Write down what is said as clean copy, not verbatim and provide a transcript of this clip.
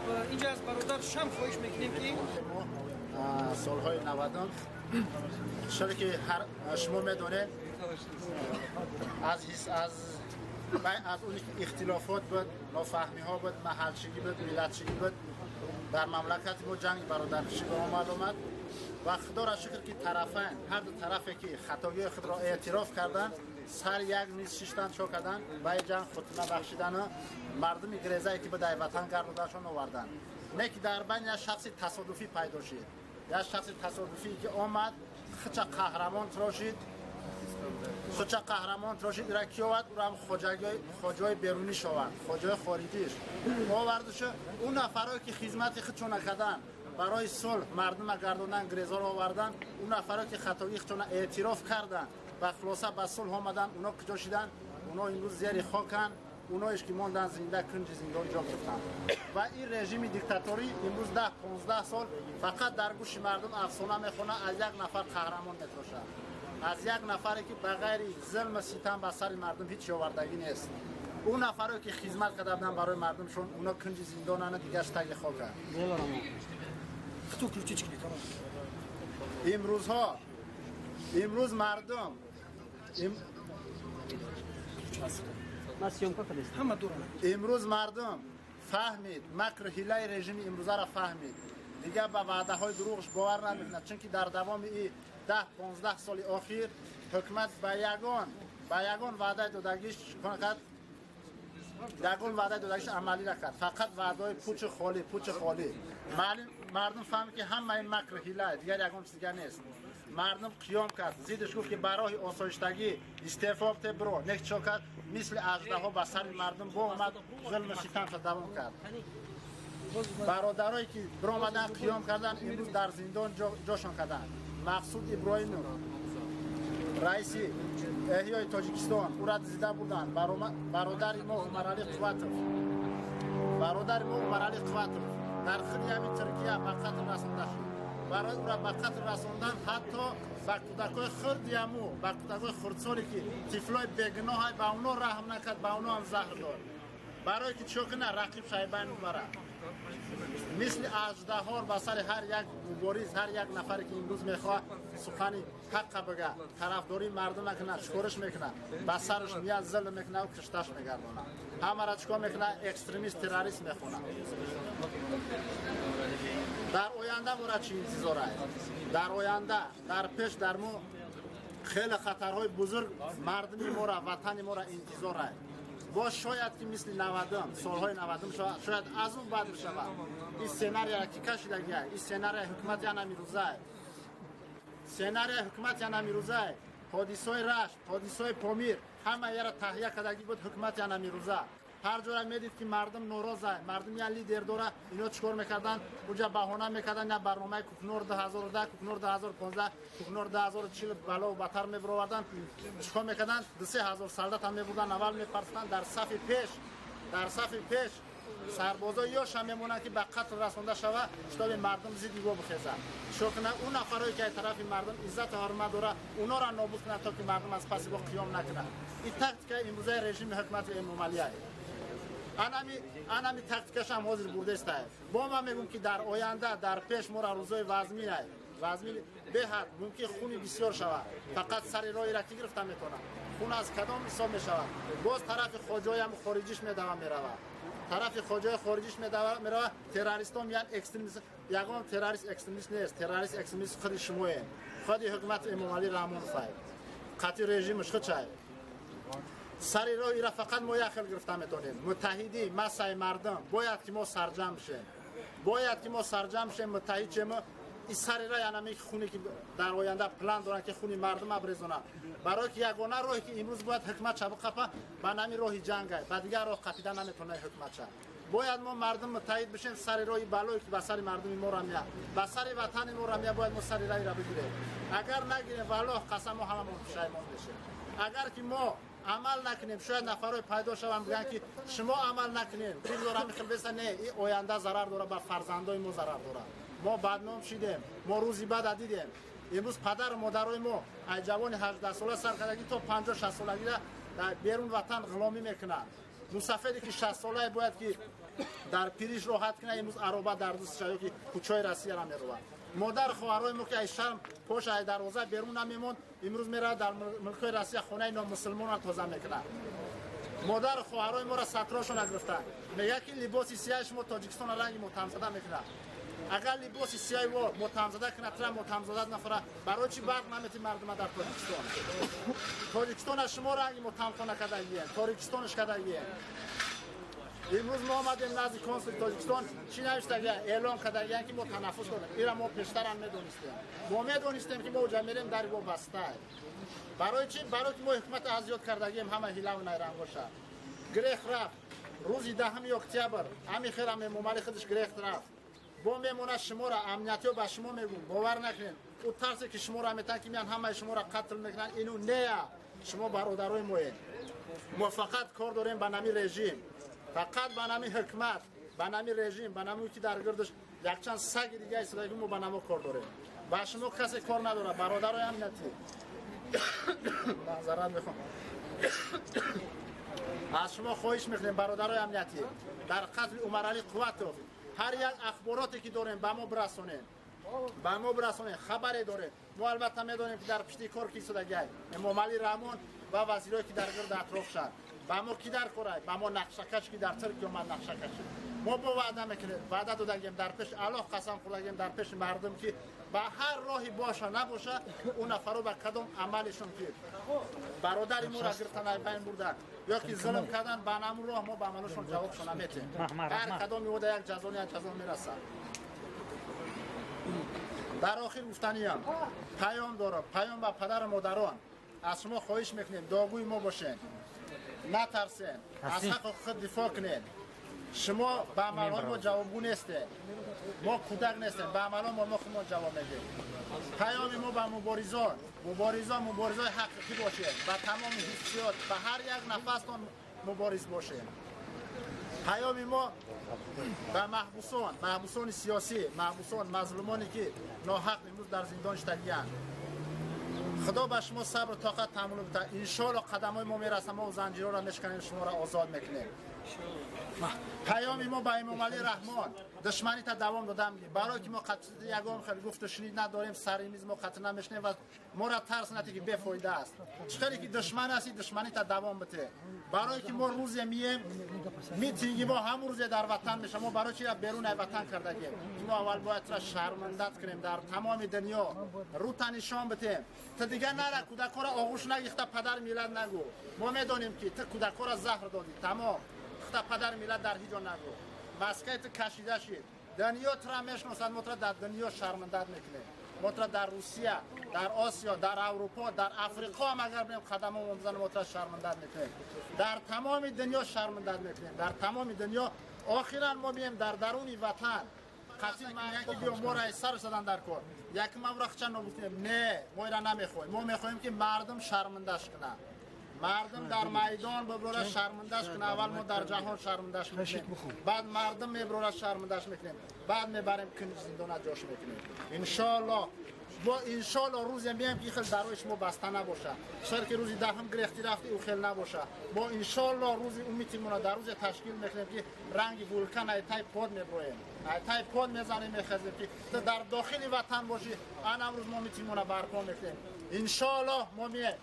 Хуб, инҷа аз бародар Шам хоҳиш мекунем, ки мо солҳои 90-ум шуде ки ҳар шумо медонед, аз ҳис аз он ихтилофот буд, нофаҳмиҳо буд, маҳалчигӣ буд, миллатчигӣ буд. Дар мамлакати мо ҷанги бародаркушӣ ба амал омад ва худоро шукр, ки тарафайн, ҳар ду тарафе ки хатогии худро эътироф карданд, сар як миз шиштанд, чо карданд, ба ин ҷанг хотима бахшидану мардуми грезае ки ба дар ватан гардоданашон оварданд. Не ки дар байн як шахси тасодуфӣ пайдо шид, як шахси тасодуфӣ ки омад, хича қаҳрамон трошид, хича қаҳрамон трошид. Ира ки овард? Урам хоҷаҳои беруниш овард, хоҷаҳои хориҷиш овардушу он нафарое ки хизмати худшона карданд барои сулҳ, мардума гардондан, грезоро овардан, он нафарое ки хатогии худшона эътироф карданд ва хулоса ба сулҳ омаданд, оно куҷо шиданд? Оно имрӯз зери хоканд. Оноеш ки мондан зинда, кунҷи зиндон ҷо гирифтанд. Ва ин режими диктаторӣ имрӯз 10-15 сол фақат дар гӯши мардум афсона мехонад, аз як нафар қаҳрамон метрошад, аз як нафаре ки ба ғайри зулму ситам ба сари мардум ҳеҷ овардагӣ нест. Он нафаре ки хизмат карда буданд барои мардумшон, оно кунҷи зиндонанд, дигаш таги хоканд. Имрӯзҳо, имрӯз мардум имрӯз мардум фаҳмид, макру ҳилаи режими имрӯзаро фаҳмид, дигар ба ваъдаҳои дурӯғш бовар намекунад, чунки дар давоми и 10-15 соли охир ҳукумат ба ягон ваъдаи додагиш кард, ягон ваъдаи додагиш амалӣ накард, фақат ваъдаҳои пучи холӣ, пучи холӣ. Мардум фаҳмид, ки ҳамаи макру ҳила, дигар ягон чиз дигар нест. Мардум қиём кард зиддаш, гуфт ки ба роҳи осоиштагӣ истеъфо бте, биро. Нек чо кард? Мисли аждаҳо ба сари мардум бо омад, зулму ситамша давом кард. Бародарое ки биромадан, қиём кардан, имрӯз дар зиндон ҷошон карданд. Мақсуд Иброҳимов, раиси Эҳёи Тоҷикистон, ӯра зида бурданд. Бародари мо Умаралӣ Қувватов, бародари мо Умаралӣ Қувватов дар худи ҳамин Туркия ба қатл расонда шуд. Барои ӯра ба қатл расондан ҳатто ба кӯдакҳои хурдиаму, ба кӯдакҳои хурдсоле ки тифлои бегуноҳай, ба оно раҳм накард, ба оно ҳам заҳр дод, барое ки чӣ кунад? Рақиб шайбайн бубарад. Мисли аждаҳор ба сари ҳар як мубориз, ҳар як нафаре ки имрӯз мехоҳад сухани ҳаққа бигӯяд, тарафдории мардум накунад, чикориш мекунад? Ба сараш мияд, зулм мекунад, кишташ мегардонад. Ҳамара чикор мекунад? Экстремист, террорист мехонад. Дар оянда мора чӣ интизорад? Дар оянда, дар пеш дар мо хеле хатарҳои бузург мардуми мора, ватани мора интизорад. Боз шояд ки мисли 90-ум, солҳои 90-ум, шояд аз он бад бишавад. Ин сценарияра ки кашидагия? Ин сценария ҳукумати янамирӯзае, сценария ҳукумати янамирӯзае. Ҳодисаҳои Рашт, ҳодисаҳои Помир, ҳама яра таҳия кардагӣ буд ҳукумати янамирӯза. Ҳар ҷора медид ки мардум нороза, мардум як лидер дора, ино чӣ кор мекарданд? Уҷа баҳона мекарданд, як барномаи кукнор 2010, кукнор 2015, кукнор 2040, балову батар мебироварданд. Чӣ кор мекарданд? 2-3 ҳазор солдата мебурданд, аввал мепарстанд дар сафи пеш, дар сафи пеш сарбозо ёша мемонанд, ки ба қатл расонда шава, чтобы мардум зидди во бихезад. Чӣ кунад? Он нафарое ки аз тарафи мардум иззату ҳурмат дора, онора нобуд кунад, то ки мардум аз паси во қиём накунад. Ин тактикаи имрӯзаи режими ҳукумати Эмомалияе. Анами тактикашам ҳозир бурдестае. Бо ман мегӯм, ки дар оянда, дар пеш мора рӯзои вазминае, вазмин беҳад, мумкин хуни бисёр шавад. Фақат сари роҳира ки гирифта метавонад? Хун аз кадом ҳисоб мешавад? Боз тарафи хоҷоям хориҷиш медава меравад, тарафи хоҷои хориҷиш медава меравад. Террористон меянд, экстремист. Ягон террорист, экстремист нест. Террорист, экстремист худи шумоем, худи ҳукумати Эмомалӣ Раҳмоновай, қатъи режимаш худшай. Сари роҳ ира фақат мо як хел гирифта метавонем: муттаҳидӣ, массаи мардум. Бояд ки мо сарҷамъ бишем, бояд ки мо сарҷамъ бишем, муттаҳид шем. И сари роҳ янаме хуне ки дар оянда план доранд, ки хуни мардум абрезонанд, барое ки ягона роҳе ки имрӯз бояд ҳукумат ша биқапа, ба нами роҳи ҷангай, ба дигар роҳ қапида наметавонад ҳукуматша. Бояд мо мардум муттаҳид бишем. Сари роҳи балое ки ба сари мардуми мо рамия, ба сари ватани мо рамия, бояд мо сари роҳира бигирем. Агар нагирем, валлоҳ қасам, мо ҳамамон пушаймон мешем. Агар ки мо амал накунем, шояд нафарое пайдо шаванд, бигӯянд ки шумо амал накунем, бигзор ҳами хел беса. Не, и оянда зарар дорад, ба фарзандои мо зарар дорад. Мо бадном шидем, мо рӯзи бада дидем. Имрӯз падару модарои мо аз ҷавони 18-сола сар кардагӣ то 50-60 солагида дар берун ватан ғуломӣ мекунанд. Мусафеде ки 60-солае бояд ки Дар пириш роҳат кунад, имрӯз ароба дар дастша ё ки кӯчаи Россияро меравад. Модар хоҳарои мо ки аз шарм пош аз дарвоза берун намемонд, имрӯз меравад дар мулкҳои Россия хонаи номусулмонро тоза мекунад. Модар хоҳарои моро сатрошона гирифта. Мегӯяд ки либоси сиёҳи шумо Тоҷикистонро ранги мотамзада мекунад. Агар либоси сиёҳи мо мотамзада кунад, тра мотамзада нафара, барои чӣ барқ намети мардума дар Тоҷикистон? Тоҷикистона шумо ранги мотамхона кардагиен, Тоҷикистонаш кардагиен. Имрӯз мо омадем назди консули Тоҷикистон, чӣ навиштагия, эълон кардагиян ки мо танаффус додем. Ира мо пештарам медонистем. Мо медонистем ки мо уҷа мерем, дари мо баста. Барои чӣ? Барои ки мо ҳукумат аз ёд кардагием ҳама ҳилаву найрангоша. Грех рафт. Рӯзи 10 октябр ҳами хелам Эмомалӣ худаш грех рафт. Бо мемонад шуморо, амниятиё ба шумо мегӯм, бовар накунед. Ӯ тарсе ки шуморо метан ки меян ҳамаи шуморо қатл мекунанд, ину нея. Шумо бародарои моед. Мо фақат кор дорем ба нами режим. Фақат ба нами ҳукмат, ба нами режим, ба нами ки дар гирдаш якчанд саги дига истодаги, мо ба намо кор дорем. Ба шумо касе кор надорад, бародарои амниятӣ. Маъзарат мехоҳам. Аз шумо хоҳиш мекунем, бародарои амниятӣ, дар қатли Умаралӣ Қувватов ҳар як ахбороте ки дорем ба мо бирасонем. Ба мо бирасонем, хабаре дорем. Мо албатта медонем ки дар пишти кор ки истодагиай. Эмомалӣ Раҳмон ва вазирое ки дар гирди атрофшанд. Ба мо ки дар корай? Ба мо нақшакаш ки дар Туркия омад нақшакаши. Мо бо ваъда мекунем, ваъда додагем, дар пеши Аллоҳ қасам хӯрдагем, дар пеши мардум ки ба ҳар роҳи боша набоша, ӯ нафаро ба кадом амалишон ки бародари моро гирифтан ай байн бурдан ё ки зулм кардан, ба намун роҳ мо ба амалошон ҷавобшон наметем. Ҳар кадоми ода як ҷазо, як ҷазо мерасад. Дар охир гуфтаниям паём дорам, паём ба падару модарон. Аз шумо хоҳиш мекунем, дуогӯи мо бошед, натарсен, аз ҳаққи худ дифоъ кунед. Шумо ба амалҳои мо ҷавобгӯ нестед, мо кӯдак нестем, ба амалҳои мо худмон ҷавоб медиҳем. Паёми мо ба муборизон, муборизон муборизои ҳақиқӣ бошед, ба тамоми ҳиссиёт, ба ҳар як нафастон мубориз бошед. Паёми мо ба маҳбусон, маҳбусони сиёсӣ, маҳбусон, мазлумоне ки ноҳақ имрӯз дар зиндон шитагиянд. Худо ба шумо сабру тоқат таҳаммул бидиҳад. Иншоалло қадамҳои мо мерасад, мо занҷирҳоро мешканем, шуморо озод мекунем. Паёми мо ба Эмомалӣ Раҳмон, душманита давом додам, барое ки мо қатъи ягон хел гуфту шунид надорем, сари миз мо қатъ намешунем ва моро тарс натӣ ки бефоида аст. Чӣ хеле ки душман ҳастӣ, душманита давом бите. Барое ки мо рӯзе мием, митинги мо ҳамун рӯзе дар ватан меша. Мо барои чи берун ай ватан кардагем? Мо аввал бояд тура шармандат кунем дар тамоми дунё, рӯта нишон битем. Ту дига нара кӯдакҳоро оғӯш нагирифта падар миллат нагӯ. Мо медонем ки ту кӯдакҳоро заҳр додӣ, тамом. Хта падар миллат дар ҳеҷ ҷо нагӯ. Маскаи ту кашида шид. Дунё тура мешиносад, мо тура дар дунё шармандат мекунем. Мо тура дар Русия, дар Осиё, дар Аврупо, дар Африқо ҳам агар бинем қадамҳо бизанем, мо тура шармандат мекунем. Дар тамоми дунё шармандат мекунем. Дар тамоми дунё охиран мо меем дар даруни ватан. Қатъи мегӯянд ки биё моро аз сар задан дар кор. Якум амро хчан ногуфтем, не, мо ира намехоҳем. Мо мехоҳем ки мардум шармандаш кунад. Мардум дар майдон биброра шармандаш кунад. Аввал мо дар ҷаҳон шармандаш мекунем, баъд мардум меброра шармандаш мекунем, баъд мебарем кунҷ зиндона ҷош мекунем. Иншоалло мо иншоалло рӯзе меем ки хел дарои шумо баста набошад. Шояд ки рӯзи даҳум гирехтӣ рафти, ӯ хел набошад. Мо иншоалло рӯзи умитимона дар рӯзе ташкил мекунем ки ранги вулкан ай тай под меброем, ай тай под мезанем, мехезем ки ту дар дохили ватан бошӣ. Анам рӯз мо митимона барпо мекунем. Иншоалло мо меем.